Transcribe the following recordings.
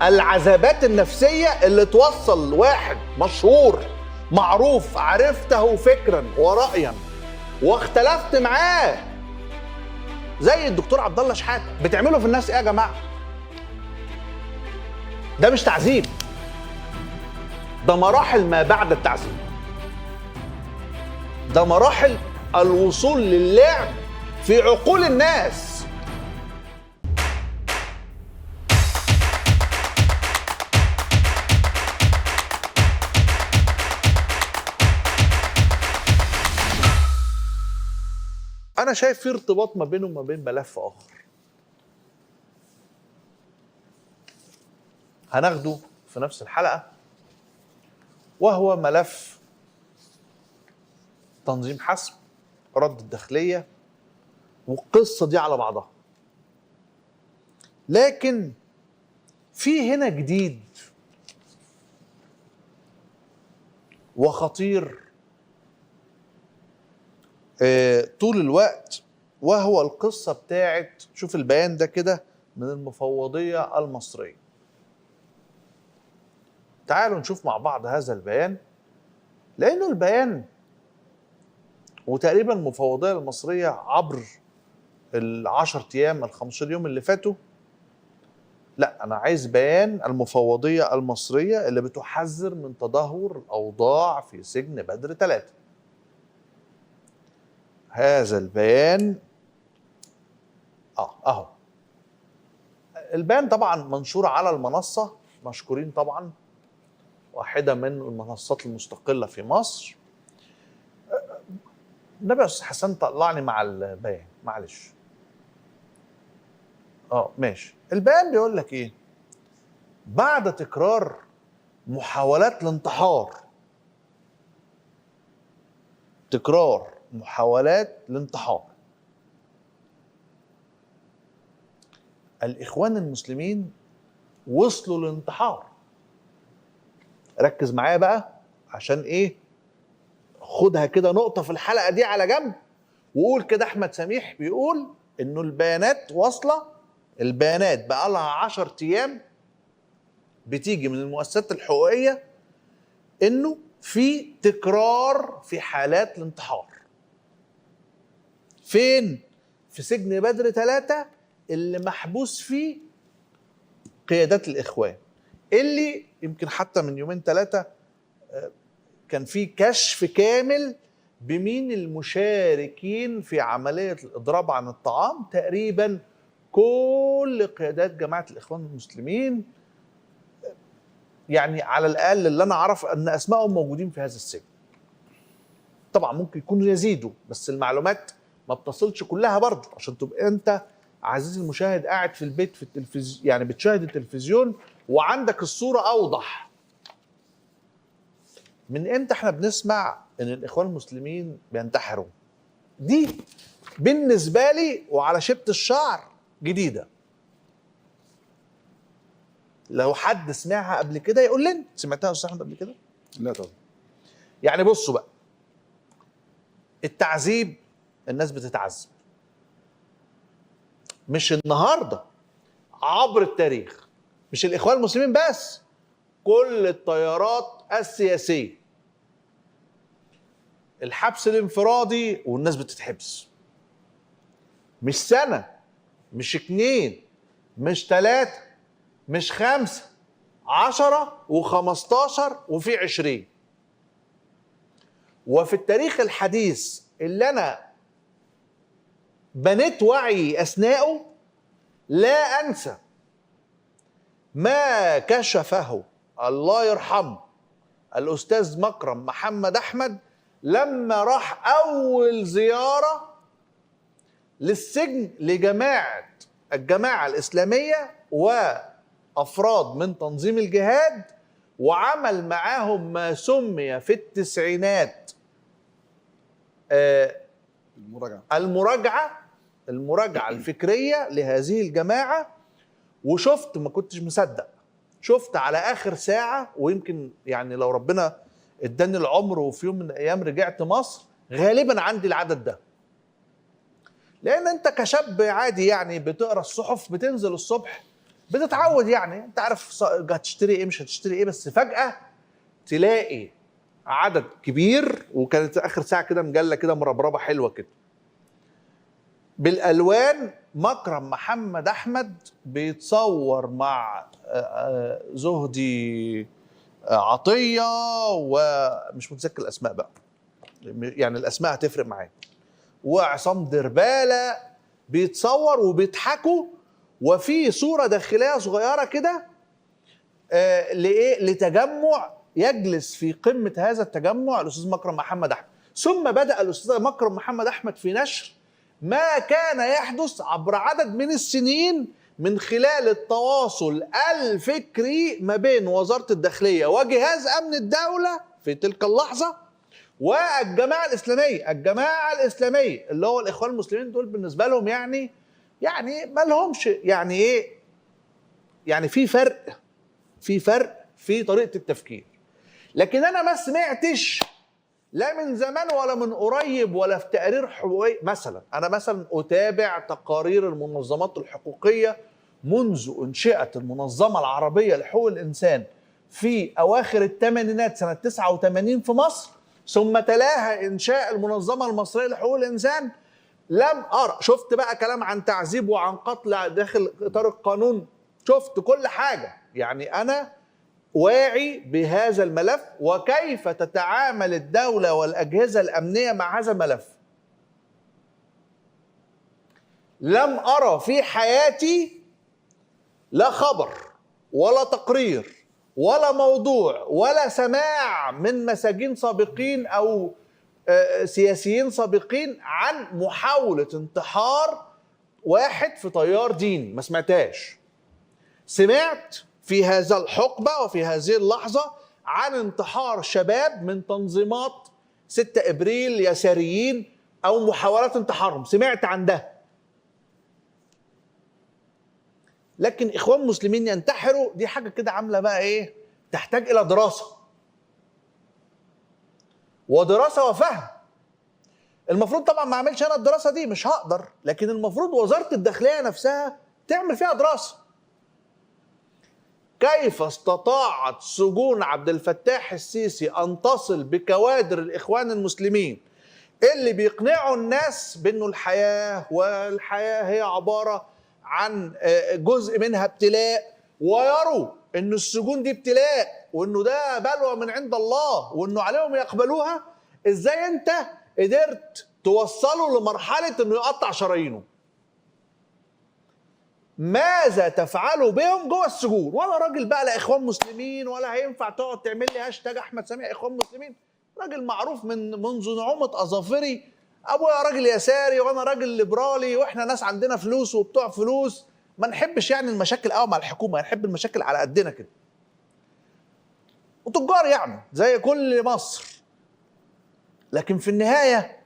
العذابات النفسية اللي توصل واحد مشهور معروف عرفته فكرا ورأيا واختلفت معاه زي الدكتور عبد الله شحاته، بتعملوا في الناس ايه يا جماعة؟ ده مش تعذيب، ده مراحل ما بعد التعذيب، ده مراحل الوصول للعب في عقول الناس. أنا شايف في ارتباط ما بينه وما بين ملف آخر هناخده في نفس الحلقة، وهو ملف تنظيم حسم، رد الداخلية، والقصة دي على بعضها. لكن في هنا جديد وخطير طول الوقت، وهو القصة بتاعت، شوف البيان ده كده من المفوضية المصرية. تعالوا نشوف مع بعض هذا البيان، لأنه البيان وتقريبا المفوضية المصرية عبر ال10 أيام ال15 يوم اللي فاتوا، لا أنا عايز بيان المفوضية المصرية اللي بتحذر من تدهور الأوضاع في سجن بدر 3. هذا البيان اهو البيان طبعا منشور على المنصة، مشكورين طبعا، واحدة من المنصات المستقلة في مصر. النبي يا أستاذ حسن طلعني مع البيان، معلش. ماشي. البيان بيقول لك ايه؟ بعد تكرار محاولات الانتحار، تكرار محاولات الانتحار، الإخوان المسلمين وصلوا للانتحار. ركز معايا بقى عشان ايه، خدها كده نقطة في الحلقة دي على جنب، وقول كده أحمد سميح بيقول إنه البيانات واصلة، البيانات بقى لها 10 أيام بتيجي من المؤسسات الحقوقية إنه في تكرار في حالات الانتحار. فين؟ في سجن بدر 3 اللي محبوس فيه قيادات الإخوان، اللي يمكن حتى من يومين 3 كان في كشف كامل بمين المشاركين في عملية الإضراب عن الطعام. تقريبا كل قيادات جماعة الإخوان المسلمين، يعني على الأقل اللي أنا أعرف أن أسمائهم موجودين في هذا السجن. طبعا ممكن يكونوا يزيدوا، بس المعلومات ما بتصلش كلها برضه، عشان تبقى أنت عزيزي المشاهد قاعد في البيت في التلفزيون، يعني بتشاهد التلفزيون وعندك الصورة أوضح. من امتى احنا بنسمع ان الاخوان المسلمين بينتحروا؟ دي بالنسبة لي وعلى شبت الشعر جديدة. لو حد سمعها قبل كده يقول لنا. سمعتها يا استاذ احمد قبل كده؟ لا طبعا. يعني بصوا بقى، التعذيب، الناس بتتعذب مش النهارده، عبر التاريخ، مش الاخوان المسلمين بس، كل التيارات السياسية. الحبس الانفرادي والناس بتتحبس، مش سنة، مش 2، مش 3، مش 5، 10 و15 وفي 20. وفي التاريخ الحديث اللي أنا بنيت وعي أثناءه، لا أنسى ما كشفه الله يرحمه الأستاذ مكرم محمد أحمد لما راح أول زيارة للسجن لجماعة الجماعة الإسلامية وأفراد من تنظيم الجهاد، وعمل معاهم ما سمي في التسعينات المراجعة الفكرية لهذه الجماعة. وشفت، ما كنتش مصدق، شفت على آخر ساعة، ويمكن يعني لو ربنا اداني العمر وفي يوم من الأيام رجعت مصر غالبا عندي العدد ده. لأن أنت كشاب عادي يعني بتقرأ الصحف، بتنزل الصبح بتتعود يعني، انت عارف هتشتري ايه مش هتشتري ايه، بس فجأة تلاقي عدد كبير، وكانت اخر ساعة كده مجلة كده مربربه حلوة كده بالالوان، مكرم محمد احمد بيتصور مع زهدي عطية، ومش متذكر الاسماء بقى، يعني الاسماء هتفرق معايا، وعصام درباله بيتصور وبيضحكوا، وفي صوره داخلية صغيرة كده لايه؟ لتجمع يجلس في قمة هذا التجمع الاستاذ مكرم محمد احمد. ثم بدا الاستاذ مكرم محمد احمد في نشر ما كان يحدث عبر عدد من السنين من خلال التواصل الفكري ما بين وزارة الداخلية وجهاز امن الدولة في تلك اللحظة والجماعة الاسلامية. الجماعة الاسلامية اللي هو الاخوان المسلمين دول بالنسبة لهم يعني ما لهمش يعني ايه، يعني في فرق، في فرق في طريقه التفكير. لكن انا ما سمعتش لا من زمان ولا من قريب ولا في تقارير حقوقي. مثلا انا مثلا اتابع تقارير المنظمات الحقوقية منذ انشئت المنظمة العربية لحقوق الانسان في اواخر الثمانينات سنة 89 في مصر، ثم تلاها انشاء المنظمة المصرية لحقوق الانسان. لم ارى، شفت بقى كلام عن تعذيب وعن قتل داخل اطار القانون، شفت كل حاجة. يعني انا واعي بهذا الملف وكيف تتعامل الدولة والأجهزة الأمنية مع هذا الملف. لم أرى في حياتي لا خبر ولا تقرير ولا موضوع ولا سماع من مساجين سابقين أو سياسيين سابقين عن محاولة انتحار واحد في تيار ديني، ما سمعتهاش. سمعت في هذا الحقبة وفي هذه اللحظة عن انتحار شباب من تنظيمات 6 إبريل يساريين أو محاولات انتحارهم، سمعت عن ده. لكن إخوان مسلمين ينتحروا دي حاجة كده عاملة بقى إيه، تحتاج إلى دراسة ودراسة وفهم. المفروض طبعا ما أعملش أنا الدراسة دي، مش هقدر، لكن المفروض وزارة الداخلية نفسها تعمل فيها دراسة. كيف استطاعت سجون عبد الفتاح السيسي أن تصل بكوادر الإخوان المسلمين اللي بيقنعوا الناس بأنه الحياة، والحياة هي عبارة عن جزء منها ابتلاء، ويروا أن السجون دي ابتلاء وأنه ده بلوى من عند الله وأنه عليهم يقبلوها؟ إزاي أنت قدرت توصله لمرحلة أنه يقطع شرايينه؟ ماذا تفعلوا بهم جوه السجون؟ ولا راجل بقى لا اخوان مسلمين ولا هينفع تقعد تعمل لي هاشتاج احمد سامي اخوان مسلمين. راجل معروف من منذ نعومة اظافري، ابويا راجل يساري وانا راجل ليبرالي، واحنا ناس عندنا فلوس وبتوع فلوس، ما نحبش يعني المشاكل قوي مع الحكومة، نحب المشاكل على قدنا كده، وتجار يعني زي كل مصر. لكن في النهاية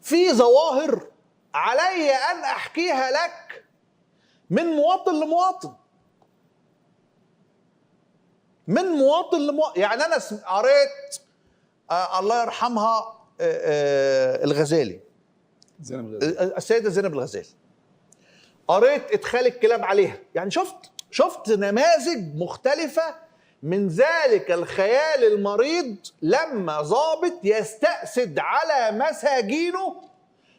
في ظواهر علي ان احكيها لك من مواطن لمواطن، من مواطن لمواطن. يعني أنا قريت الله يرحمها الغزالي، زينب الغزالي، السيدة زينب الغزالي، قريت إدخال الكلاب عليها. يعني شفت نماذج مختلفة من ذلك الخيال المريض لما ضابط يستأسد على مساجينه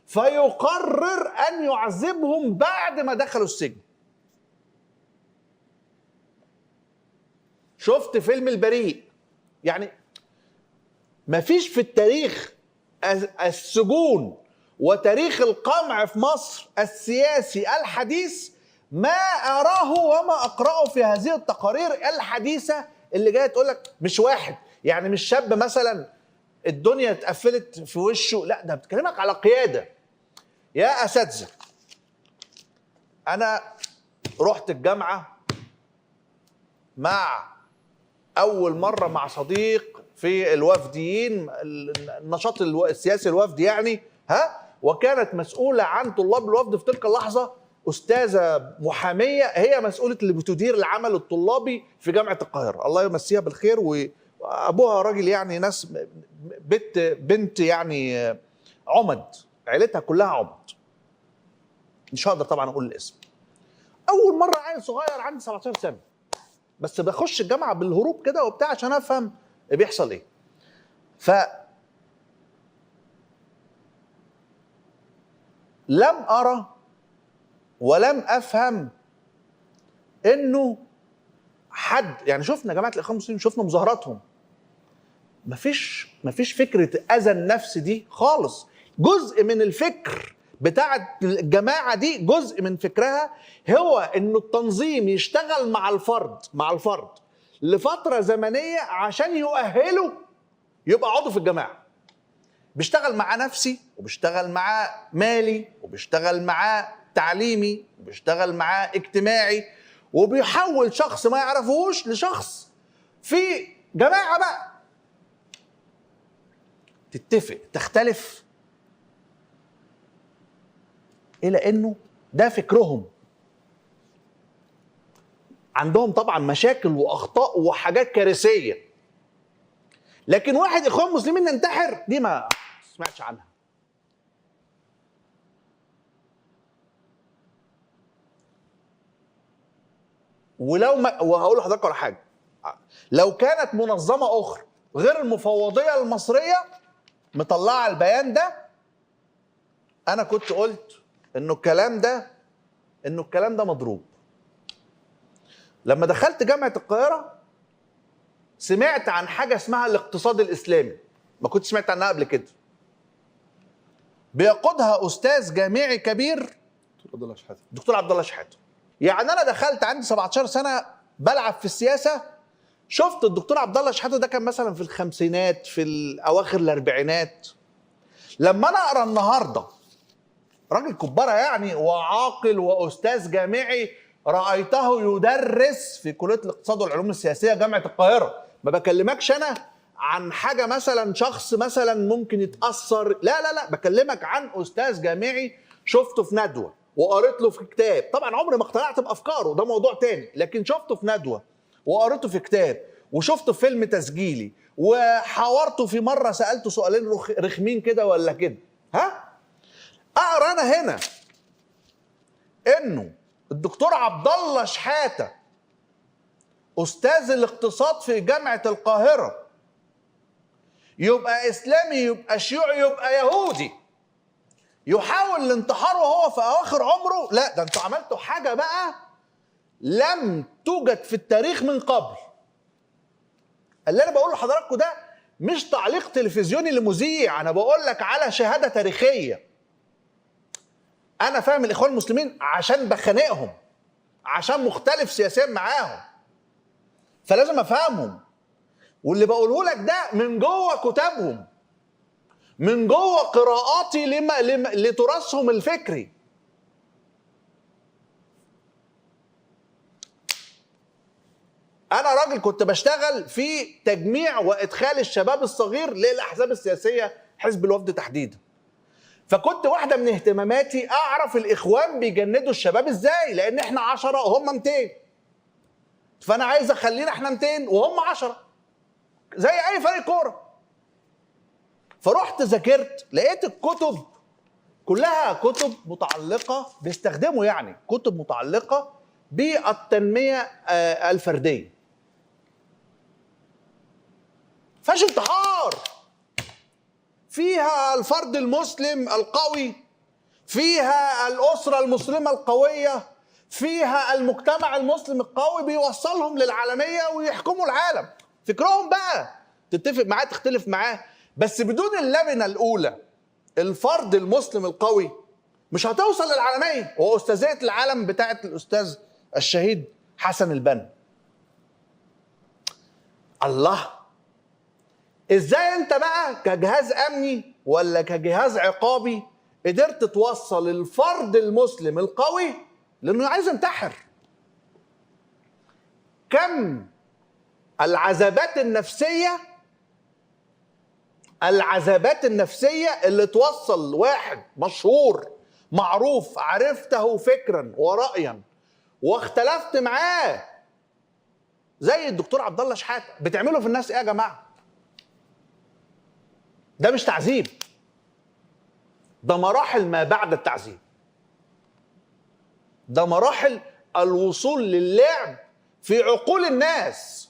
فيقرر أن يعذبهم بعد ما دخلوا السجن. شفت فيلم البريء. يعني مفيش في التاريخ السجون وتاريخ القمع في مصر السياسي الحديث ما أراه وما أقرأه في هذه التقارير الحديثة اللي جاية تقولك مش واحد، يعني مش شاب مثلا الدنيا اتقفلت في وشه، لا ده بتكلمك على قيادة. يا أساتذة، أنا رحت الجامعة مع أول مرة مع صديق في الوفديين، النشاط السياسي الوفدي يعني، ها، وكانت مسؤولة عن طلاب الوفد في تلك اللحظة أستاذة محامية هي مسؤولة اللي بتدير العمل الطلابي في جامعة القاهرة، الله يمسيها بالخير، وأبوها راجل يعني ناس بنت يعني عمد، عيلتها كلها عمد، مش هقدر طبعا أقول الاسم. اول مرة عيل صغير عندي 17 سنة بس بخش الجامعة بالهروب كده وبتاع عشان افهم بيحصل ايه. ف لم ارى ولم افهم انه حد، يعني شفنا جماعة الاخوان المسلمين، شفنا مظاهراتهم، مفيش فكرة اذى النفس دي خالص. جزء من الفكر بتاع الجماعة دي، جزء من فكرها هو انه التنظيم يشتغل مع الفرد لفترة زمنية عشان يؤهله يبقى عضو في الجماعة. بيشتغل مع نفسي، وبيشتغل مع مالي، وبيشتغل مع تعليمي، وبيشتغل مع اجتماعي، وبيحول شخص ما يعرفوش لشخص في جماعة. بقى تتفق تختلف الى انه ده فكرهم. عندهم طبعا مشاكل واخطاء وحاجات كارثية، لكن واحد اخوان مسلمين ينتحر دي ما سمعتش عنها. ولو ما، وهقول لحضرتك على حاجة، لو كانت منظمة اخرى غير المفوضية المصرية مطلعه البيان ده، انا كنت قلت انه الكلام ده مضروب. لما دخلت جامعه القاهرة سمعت عن حاجة اسمها الاقتصاد الاسلامي، ما كنت سمعت عنها قبل كده. بيقودها استاذ جامعي كبير، دكتور عبد الله شحاته. يعني انا دخلت عندي 17 سنة بلعب في السياسة، شفت الدكتور عبد الله شحاته ده كان مثلا في الخمسينات، في اواخر الاربعينات. لما انا اقرا النهارده راجل كبارة يعني، وعاقل واستاذ جامعي، رايته يدرس في كليه الاقتصاد والعلوم السياسية جامعه القاهرة. ما بكلمكش انا عن حاجة مثلا شخص مثلا ممكن يتاثر، لا لا لا، بكلمك عن استاذ جامعي شفته في ندوه وقريت له في كتاب. طبعا عمري ما اقتنعت بافكاره، ده موضوع تاني، لكن شفته في ندوه وقريته في كتاب وشفته في فيلم تسجيلي وحاورته في مرة، سالته سؤالين رخمين كده ولا كده. ها، اقرا انا هنا انه الدكتور عبد الله شحاته استاذ الاقتصاد في جامعه القاهرة يبقى اسلامي، يبقى شيوعي، يبقى يهودي، يحاول الانتحار وهو في اواخر عمره. لا، ده انتوا عملتوا حاجة بقى لم توجد في التاريخ من قبل. اللي انا بقوله لحضراتكم ده مش تعليق تلفزيوني لمذيع، انا بقول لك على شهادة تاريخية. انا فاهم الاخوان المسلمين عشان بخانقهم، عشان مختلف سياسيا معاهم، فلازم افهمهم. واللي بقوله لك ده من جوه كتابهم، من جوه قراءاتي لما لتراثهم الفكري. انا راجل كنت بشتغل في تجميع وادخال الشباب الصغير للاحزاب السياسية، حزب الوفد تحديدا. فكنت واحدة من اهتماماتي اعرف الاخوان بيجندوا الشباب ازاي، لان احنا 10 وهم 200، فانا عايز اخلينا احنا 200 وهم 10 زي اي فريق كورة. فرحت ذاكرت، لقيت الكتب كلها كتب متعلقه، بيستخدموا يعني كتب متعلقه بالتنميه الفردية. فاش انتحار فيها، الفرد المسلم القوي، فيها الأسرة المسلمة القوية، فيها المجتمع المسلم القوي، بيوصلهم للعالمية ويحكموا العالم. فكرهم بقى تتفق معاه تختلف معاه، بس بدون اللبنة الأولى الفرد المسلم القوي مش هتوصل للعالمية. وأستاذية العالم بتاعت الأستاذ الشهيد حسن البنا. الله، ازاي انت بقى كجهاز امني ولا كجهاز عقابي قدرت توصل الفرد المسلم القوي لانه عايز ينتحر؟ كم العذابات النفسية، العذابات النفسية اللي توصل واحد مشهور معروف عرفته فكرا ورأيا واختلفت معاه زي الدكتور عبد الله شحاته، بتعملوا في الناس ايه يا جماعة؟ ده مش تعذيب، ده مراحل ما بعد التعذيب، ده مراحل الوصول للعب في عقول الناس.